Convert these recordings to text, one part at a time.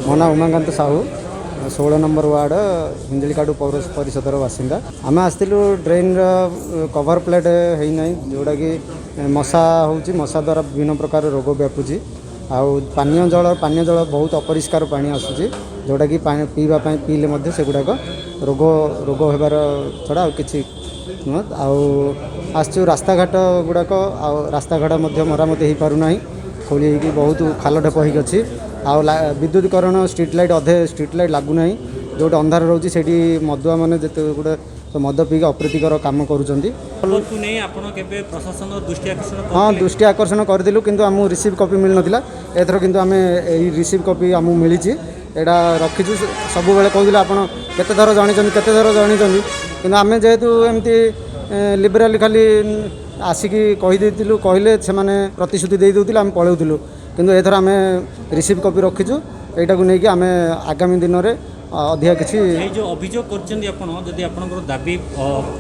ମୋ ନାଁ Umakanta Sahu, 16 number ward, Hinjilicut ପୌର ପରିଷଦର ବାସିନ୍ଦା। ଆମେ ଆସିଥିଲୁ, ଡ୍ରେନ୍ର କଭର୍ ପ୍ଲେଟ୍ ହେଇନାହିଁ, ଯେଉଁଟାକି ମଶା ହେଉଛି। ମଶା ଦ୍ୱାରା ବିଭିନ୍ନ ପ୍ରକାର ରୋଗ ବ୍ୟାପୁଛି। ଆଉ ପାନୀୟ ଜଳ ବହୁତ ଅପରିଷ୍କାର ପାଣି ଆସୁଛି, ଯେଉଁଟାକି ପାଣି ପିଇବା ପାଇଁ, ପିଇଲେ ମଧ୍ୟ ସେଗୁଡ଼ାକ ରୋଗ ହେବାର ଛଡ଼ା ଆଉ କିଛି ନୁହଁ। ଆଉ ଆସିଛୁ ରାସ୍ତାଘାଟ ଗୁଡ଼ାକ, ଆଉ ରାସ୍ତାଘାଟ ମଧ୍ୟ ମରାମତି ହେଇପାରୁନାହିଁ, ଖୋଳି ହେଇକି ବହୁତ ଖାଲ ଢେପ ହେଇକି ଅଛି। ଆଉ ବିଦ୍ୟୁତକରଣ, ଷ୍ଟ୍ରିଟ୍ ଲାଇଟ୍, ଅଧେ ଷ୍ଟ୍ରିଟ୍ ଲାଇଟ୍ ଲାଗୁନାହିଁ। ଯେଉଁଠି ଅନ୍ଧାର ରହୁଛି, ସେଇଠି ମଦୁଆମାନେ ଯେତେ ଗୁଡ଼େ ମଦ ପିଇକି ଅପ୍ରୀତିକର କାମ କରୁଛନ୍ତି। ଖବରକୁ ନେଇ ଆପଣ କେବେ ପ୍ରଶାସନର ଦୃଷ୍ଟି ଆକର୍ଷଣ ହଁ। କରିଥିଲେ? ଦୃଷ୍ଟି ଆକର୍ଷଣ କରିଥିଲୁ, କିନ୍ତୁ ଆମକୁ ରିସିଭ୍ କପି ମିଳିନଥିଲା। ଏଥର କିନ୍ତୁ ଆମେ ଏଇ ରିସିଭ୍ କପି ଆମକୁ ମିଳିଛି, ଏଇଟା ରଖିଛୁ। ସବୁବେଳେ କହୁଥିଲେ, ଆପଣ କେତେ ଥର ଜଣେଇଛନ୍ତି, କେତେ ଥର ଜଣେଇଛନ୍ତି। କିନ୍ତୁ ଆମେ ଯେହେତୁ ଏମିତି ଲିବରାଲି ଖାଲି ଆସିକି କହିଦେଇଥିଲୁ, କହିଲେ ସେମାନେ ପ୍ରତିଶ୍ରୁତି ଦେଇ ଦେଉଥିଲେ, ଆମେ ପଳାଉଥିଲୁ। କିନ୍ତୁ ଏଥର ଆମେ ରିସିଭ୍ କପି ରଖିଛୁ। ଏଇଟାକୁ ନେଇକି ଆମେ ଆଗାମୀ ଦିନରେ ଅଧିକା କିଛି ଏଇ ଯେଉଁ ଅଭିଯୋଗ କରିଛନ୍ତି ଆପଣ, ଯଦି ଆପଣଙ୍କର ଦାବି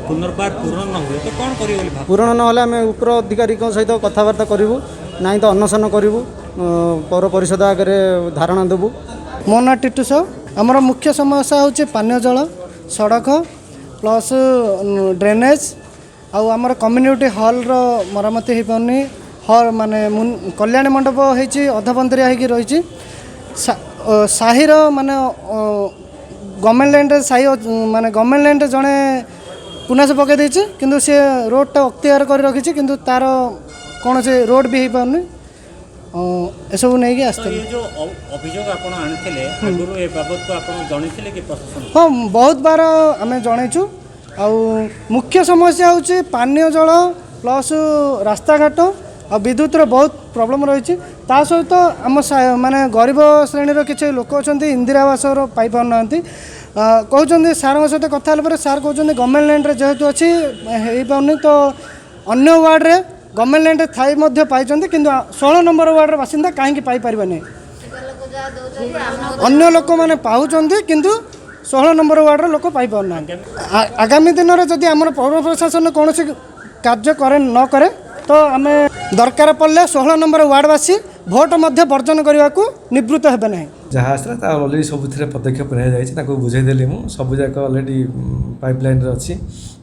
ପୁନର୍ବାର ପୂରଣ ନ ହୁଏ ତ କ'ଣ କରିବେ ବୋଲି ଭାବୁଛନ୍ତି? ପୂରଣ ନହେଲେ ଆମେ ଉପର ଅଧିକାରୀଙ୍କ ସହିତ କଥାବାର୍ତ୍ତା କରିବୁ, ନାହିଁ ତ ଅନଶନ କରିବୁ, ପୌର ପରିଷଦ ଆଗରେ ଧାରଣା ଦେବୁ। ମୋ ନାଁ ଟିଟୁ ସାହୁ। ଆମର ମୁଖ୍ୟ ସମସ୍ୟା ହେଉଛି ପାନୀୟ ଜଳ, ସଡ଼କ ପ୍ଲସ୍ ଡ୍ରେନେଜ୍, ଆଉ ଆମର କମ୍ୟୁନିଟି ହଲ୍ର ମରାମତି ହେଇପାରୁନି। ହଲ୍ ମାନେ କଲ୍ୟାଣୀ ମଣ୍ଡପ ହେଇଛି, ଅଧପନ୍ତରିଆ ହେଇକି ରହିଛି। ସାହିର ମାନେ ଗଭର୍ଣ୍ଣମେଣ୍ଟ ଲ୍ୟାଣ୍ଡରେ ସାହି ମାନେ ଗଭର୍ଣ୍ଣମେଣ୍ଟ ଲ୍ୟାଣ୍ଡରେ ଜଣେ ପୁନାସ ପକାଇ ଦେଇଛି, କିନ୍ତୁ ସେ ରୋଡ଼ଟା ଅକ୍ତିଆର କରି ରଖିଛି, କିନ୍ତୁ ତା'ର କୌଣସି ରୋଡ଼ ବି ହେଇପାରୁନି। ଏସବୁ ନେଇକି ତ ଆସିଥିଲି। ଏ ଯେଉଁ ଅଭିଯୋଗ ଆପଣ ଆଣିଥିଲେ ଆଗରୁ, ଏ ବାବଦକୁ ଆପଣ ଜଣେଇଥିଲେ କି ପ୍ରଶାସନ? ହଁ, ବହୁତ ବାର ଆମେ ଜଣେଇଛୁ। ଆଉ ମୁଖ୍ୟ ସମସ୍ୟା ହେଉଛି ପାନୀୟ ଜଳ ପ୍ଲସ୍ ରାସ୍ତାଘାଟ ଆଉ ବିଦ୍ୟୁତର ବହୁତ ପ୍ରୋବ୍ଲେମ୍ ରହିଛି। ତା ସହିତ ଆମ ମାନେ ଗରିବ ଶ୍ରେଣୀର କିଛି ଲୋକ ଅଛନ୍ତି, ଇନ୍ଦିରା ଆବାସର ପାଇପାରୁନାହାନ୍ତି। କହୁଛନ୍ତି, ସାର୍ଙ୍କ ସହିତ କଥା ହେଲା ପରେ ସାର୍ କହୁଛନ୍ତି, ଗଭର୍ଣ୍ଣମେଣ୍ଟ ଲ୍ୟାଣ୍ଡରେ ଯେହେତୁ ଅଛି, ହେଇପାରୁନି। ତ ଅନ୍ୟ ୱାର୍ଡ଼ରେ ଗଭର୍ଣ୍ଣମେଣ୍ଟ ଲ୍ୟାଣ୍ଡରେ ଥାଇ ମଧ୍ୟ ପାଇଛନ୍ତି, କିନ୍ତୁ 16 ନମ୍ବର ୱାର୍ଡ଼ର ବାସିନ୍ଦା କାହିଁକି ପାଇପାରିବେନି? ଅନ୍ୟ ଲୋକମାନେ ପାଉଛନ୍ତି, କିନ୍ତୁ 16 ନମ୍ବର ୱାର୍ଡ଼ର ଲୋକ ପାଇପାରୁନାହାନ୍ତି। ଆଗାମୀ ଦିନରେ ଯଦି ଆମର ପୌର ପ୍ରଶାସନ କୌଣସି କାର୍ଯ୍ୟ କରେ ନ କରେ, ତ ଆମେ ଦରକାର ପଡ଼ିଲେ 16 ନମ୍ବର ୱାର୍ଡ଼ବାସୀ ଭୋଟ ମଧ୍ୟ ବର୍ଜନ କରିବାକୁ ନିବୃତ୍ତ ହେବେ ନାହିଁ। ଯାହା ଆସିଲା, ତା ଅଲରେଡ଼ି ସବୁଥିରେ ପଦକ୍ଷେପ ନିଆଯାଇଛି। ତାକୁ ବୁଝେଇଦେଲି ମୁଁ। ସବୁ ଯାକ ଅଲରେଡ଼ି ପାଇପ୍ ଲାଇନ୍ରେ ଅଛି।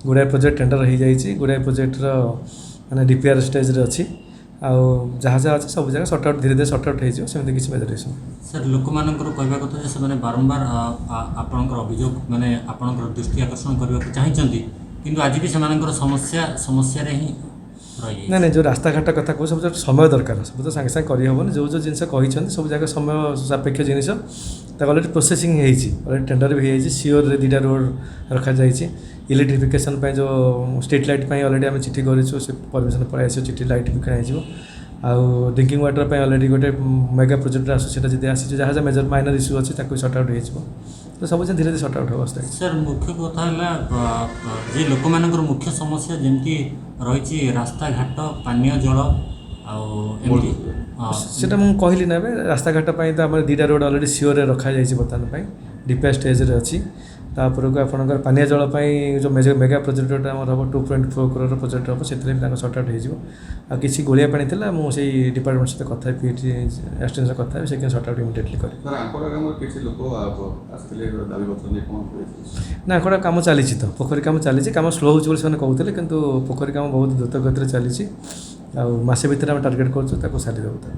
ଗୁଡ଼ାଏ ପ୍ରୋଜେକ୍ଟ ଟେଣ୍ଡର ହେଇଯାଇଛି, ଗୁଡ଼ାଏ ପ୍ରୋଜେକ୍ଟର ମାନେ ଡିପିଆର୍ ଷ୍ଟେଜ୍ରେ ଅଛି। ଆଉ ଯାହା ଯାହା ଅଛି, ସବୁ ଯାକ ସର୍ଟ ଆଉଟ୍, ଧୀରେ ଧୀରେ ସର୍ଟ ଆଉଟ୍ ହେଇଯିବ। ସେମିତି କିଛି ମେଜର ଇସ୍ୟୁ ସାର୍, ଲୋକମାନଙ୍କର କହିବା କଥା ଯେ ସେମାନେ ବାରମ୍ବାର ଆପଣଙ୍କର ଅଭିଯୋଗ, ମାନେ ଆପଣଙ୍କର ଦୃଷ୍ଟି ଆକର୍ଷଣ କରିବାକୁ ଚାହିଁଛନ୍ତି, କିନ୍ତୁ ଆଜି ବି ସେମାନଙ୍କର ସମସ୍ୟା ସମସ୍ୟାରେ ହିଁ ରହିଯାଇଛି। ନାଇଁ, ଯେଉଁ ରାସ୍ତାଘାଟ କଥା କହୁ, ସବୁ ସମୟ ଦରକାର। ସବୁ ତ ସାଙ୍ଗେ ସାଙ୍ଗେ କରିହେବନି। ଯେଉଁ ଯେଉଁ ଜିନିଷ କହିଛନ୍ତି, ସବୁ ଯାକ ସମୟ ସାପେକ୍ଷ ଜିନିଷ। ତାକୁ ଅଲରେଡ଼ି ପ୍ରୋସେସିଂ ହେଇଛି, ଅଲରେଡ଼ି ଟେଣ୍ଡର ବି ହେଇଯାଇଛି। ସିଓରରେ ଦୁଇଟା ରୋଡ଼ ରଖାଯାଇଛି। ଇଲେକ୍ଟ୍ରିଫିକେସନ୍ ପାଇଁ ଯେଉଁ ଷ୍ଟ୍ରିଟ୍ ଲାଇଟ୍ ପାଇଁ ଅଲରେଡ଼ି ଆମେ ଚିଠି କରିଛୁ, ସେ ପରମିସନ୍ ପଳାଇ ଆସିବ, ଚିଠି ଲାଇଟ୍ ବି କିଣା ହେଇଯିବ। ଆଉ ଡ୍ରିଙ୍କିଂ ୱାଟର୍ ପାଇଁ ଅଲରେଡ଼ି ଗୋଟେ ମେଗା ପ୍ରୋଜେକ୍ଟ ଆସୁଛି, ସେଟା ଯଦି ଆସିଛି, ଯାହା ଯାହା ମେଜର ମାଇନର ଇସ୍ୟୁ ଅଛି, ତାକୁ ସର୍ଟ ଆଉଟ୍ ହେଇଯିବ। ତ ସବୁ ଜିନିଷ ଧୀରେ ଧୀରେ ସର୍ଟ ଆଉଟ୍ ହେବ ଆସ୍ତେ। ସାର୍, ମୁଖ୍ୟ କଥା ହେଲା ଯେ ଲୋକମାନଙ୍କର ମୁଖ୍ୟ ସମସ୍ୟା ଯେମିତି ରହିଛି ରାସ୍ତାଘାଟ, ପାନୀୟ ଜଳ ଆଉ ଏମିତି। ସେଟା ମୁଁ କହିଲି ନା ଏବେ, ରାସ୍ତାଘାଟ ପାଇଁ ତ ଆମର ଦୁଇଟା ରୋଡ଼ ଅଲରେଡ଼ି ସିଓରରେ ରଖାଯାଇଛି, ବର୍ତ୍ତମାନ ପାଇଁ ଡିପିଆର୍ ଷ୍ଟେଜ୍ରେ ଅଛି। ତାପରକୁ ଆପଣଙ୍କର ପାନୀୟ ଜଳ ପାଇଁ ଯେଉଁ ମେଗା ପ୍ରୋଜେକ୍ଟଟା ଆମର ହେବ, 2.4 କ୍ରୋର ପ୍ରୋଜେକ୍ଟ ହେବ, ସେଥିରେ ବି ତାଙ୍କ ସର୍ଟ ଆଉଟ୍ ହେଇଯିବ। ଆଉ କିଛି ଗୋଳିଆ ପାଣି ଥିଲା, ମୁଁ ସେଇ ଡିପାର୍ଟମେଣ୍ଟ ସହିତ କଥା ହେବି, ପିଏଚ୍ ଆସିଷ୍ଟାଣ୍ଟ ସହିତ କଥା ହେବି, ସେ ସର୍ଟ ଆଉଟ୍ ଇମିଡ଼ିଏଟଲି କରିବି। ସାର୍, ଆଙ୍କଡ଼ା ଗ୍ରାମର କିଛି ଲୋକ ଆସିଥିଲେ ଦାବିପତ୍ର ନେଇ, କ'ଣ ହୋଇଛି? ନା, ଆଙ୍କଡ଼ା କାମ ଚାଲିଛି ତ, ପୋଖରୀ କାମ ଚାଲିଛି। କାମ ସ୍ଲୋ ହେଉଛି ବୋଲି ସେମାନେ କହୁଥିଲେ, କିନ୍ତୁ ପୋଖରୀ କାମ ବହୁତ ଦ୍ରୁତ ଗତିରେ ଚାଲିଛି। ଆଉ ମାସେ ଭିତରେ ଆମେ ଟାର୍ଗେଟ୍ କରୁଛୁ, ତାକୁ ସାରିଦେବୁ ତାକୁ।